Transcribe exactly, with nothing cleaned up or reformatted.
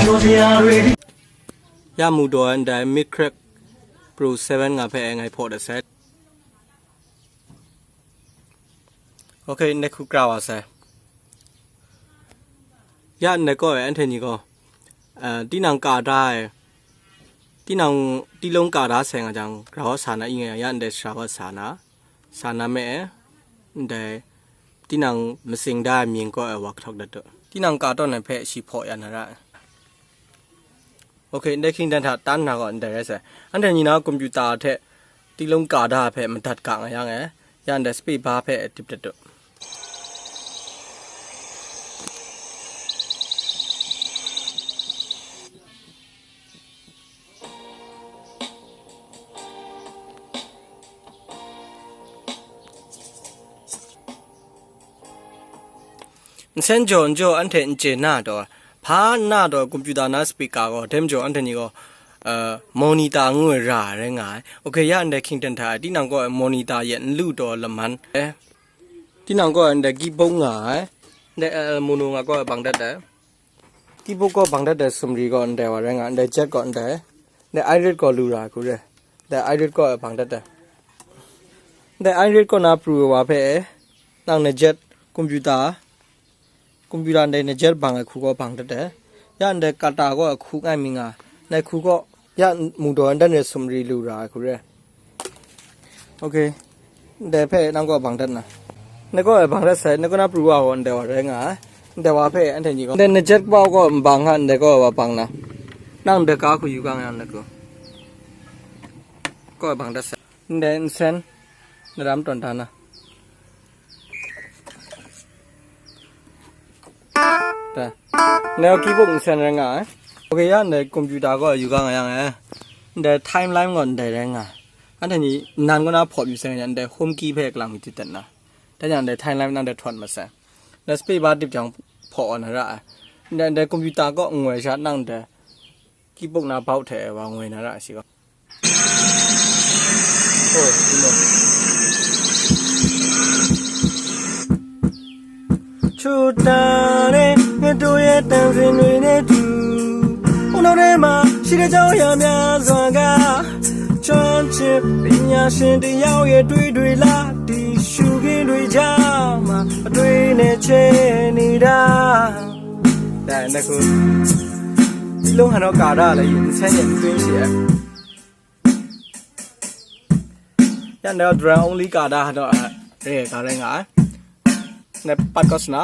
Ya mu daw ai ndai Micrack Pro seven nga hpe ngai hpaw dat sai. Ok, ndai hku kra wa sai. Ya ndai kaw e anhte ni gaw, eh, tinang ka da ai, tinang tilung ka da sai nga jang, grau sa na i nga yang, ya ndai sara wa sa na, sa na me e, ndai tinang masing da ai mying kaw e wa kahtawk dat u. Tinang ka tawn ai hpe shi hpaw ya na ra ai. Ok, ndai hkying dan hta tan na gaw ndai rai sai. Anhte ni na kompyuta hte tilung ka da hpe madat ga nga yang e, ya ndai space bar hpe dip dat u. Nsen jaw n jaw anhte n chye na taw, hpa n na taw, kompyuta na speaker gaw, dai majaw anhte ni gaw, uh, monitor ngu ai ra ai rai nga ai. Ok, ya ndai hkying dan hta e, tinang gaw monitor yet n lu taw laman. Eh, tinang gaw ndai keyboard nga ai. Ndai, uh, mono nga gaw bang dat ai. Keyboard gaw bang dat ai sumri gaw ndai wa rai nga, ndai jack gaw ndai. Ndai iris gaw lu ra ai hku re. Ndai iris gaw bang dat ai. Ndai iris gaw na pru ai wa hpe, nang na jet, kompyuta, kompyuta ndai na jet bang ai hku gaw bang dat ai. Ya ndai kata gaw ai hku ngai mi nga, ndai hku gaw ya mu daw ai dan re sumri lu ra ai hku re. Ok, ndai hpe nang gaw bang dat na. Ndai gaw bang dat sai, ndai gaw na pru wa gaw ndai wa rai nga ai. Ndai wa hpe anhte ni gaw, ndai na jet kaba gaw n bang nga, ndai gaw wa bang na. Nang ndai ka hku yu ga nga, ndai gaw, gaw bang dat sai. Ndai nsen, na ram tawn da na. Da. Nang keyboard nsen rai nga ai. Ok, ya ndai computer gaw yu ga nga yang e. Ndai timeline gaw ndai rai nga. Anhte ni nan gaw na hpawp yu sai nga, ndai home key hpe kalang mi tit dat na. Dan yang ndai timeline nang dai htawt mat sai. Ndai space bar dip jang hpaw wa na ra ai. Ndai, ndai computer gaw ngoi sha nang dai keyboard na bauk hte wa ngoi na ra ai shi gaw. Oh, ချူတာနဲ့ငတို့ရဲ့တန်စင်တွေနဲ့တူဦးနှောက်ထဲမှာရှိတဲ့ကြောင်းရာများစွာက ကျွမ်းကျင်ပညာရှင်တစ်ယောက်ရဲ့တွေးတွေလား တီရှူခင်းတွေကြားမှာအတွေးနဲ့ချဲနေတာ ဒါနဲ့ခုဒီလိုဟန်တော့ကာတာလည်းယဉ်ဆန်းရဲ့အတွင်းရှိရဲ့ ရန်တော့ drum only ကာတာတော့ရဲကာရဲငါနဲ့ပတ်ကော့စနာ